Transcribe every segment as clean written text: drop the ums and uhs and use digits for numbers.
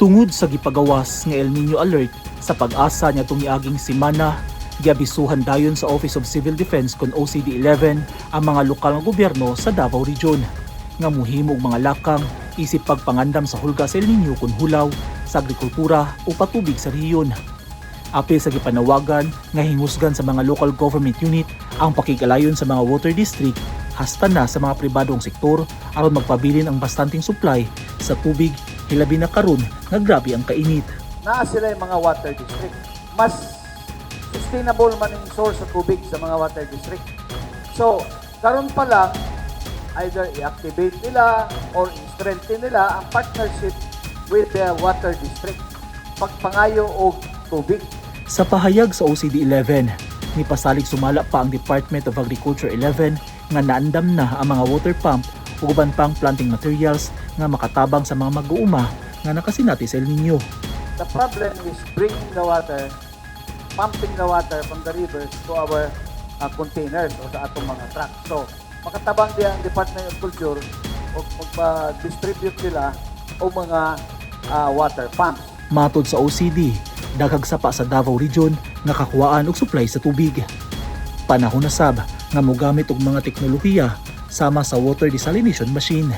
Tungod sa gipagawas nga El Nino Alert sa Pag-asa niadtong niaging semana, giabisuhan dayon sa Office of Civil Defense kon OCD 11 ang mga lokal nga gobyerno sa Davao Region nga muhimo og mga lakang isip pagpangandam sa hulga sa El Nino kon hulaw sa agrikultura o patubig sa rehiyon. Apil sa gipanawagan nga hingusgan sa mga local government unit ang pakigalayon sa mga water district hasta na sa mga pribadong sektor aron magpabilin ang bastanteng supply sa tubig, hilabi na karon nga grabe ang kainit. Naa sila yung mga water district. Mas sustainable man ang source sa tubig sa mga water district. So, karon pa lang, either i-activate nila or i-strengthen nila ang partnership with the water district. Pagpangayo og tubig. Sa pahayag sa OCD 11, nipasalig sumala pa ang Department of Agriculture 11 nga naandam na ang mga water pump ug uban pang planting materials nga makatabang sa mga mag-uuma nga nakasinati sa El Nino. The problem is bringing the water, pumping the water from the rivers to our containers o sa atong mga truck. So, makatabang diya ang Department of Culture o magpa-distribute sila o mga water pumps. Matod sa OCD, daghang sapa sa Davao Region nga kakuhaan og supply sa tubig. Panahon na sab nga mogamit og mga teknolohiya sama sa water desalination machine.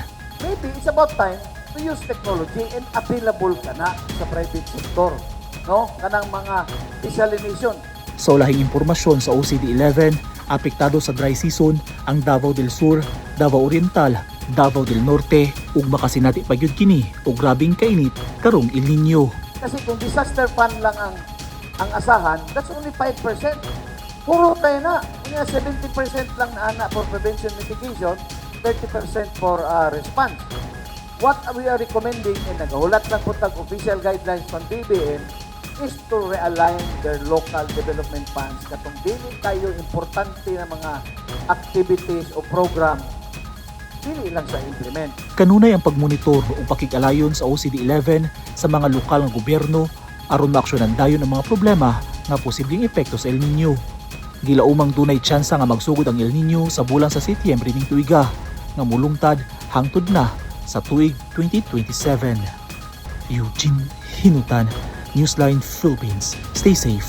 Maybe it's about time to use technology and available ka na sa private sector. No? Kanang mga desalination. Sa ulahing impormasyon sa OCD 11, apektado sa dry season ang Davao del Sur, Davao Oriental, Davao del Norte ug makasinati pa gyud kini og grabeng kainit karong El Nino. Kasi kung disaster fund lang ang asahan, that's only 5%. Puro tayo na. Kunya 70% lang na ana for prevention mitigation, 30% for response. What we are recommending, and nagahulat lang po tag official guidelines from DBM, is to realign their local development funds. Katong dili kayo importante na mga activities o program, dili lang sa implement. Kanunay ang pagmonitor ug pakig-alayon sa OCD 11 sa mga lokal nga gobyerno aron maaksyonan dayon ang mga problema nga posibleng epekto sa El Nino. Gilaumang dunay tsansa nga magsugod ang El Nino sa bulan sa Setyembre ning tuiga nga mulungtad hangtod na sa tuig 2027. Eugene Hinutan, Newsline Philippines. Stay safe.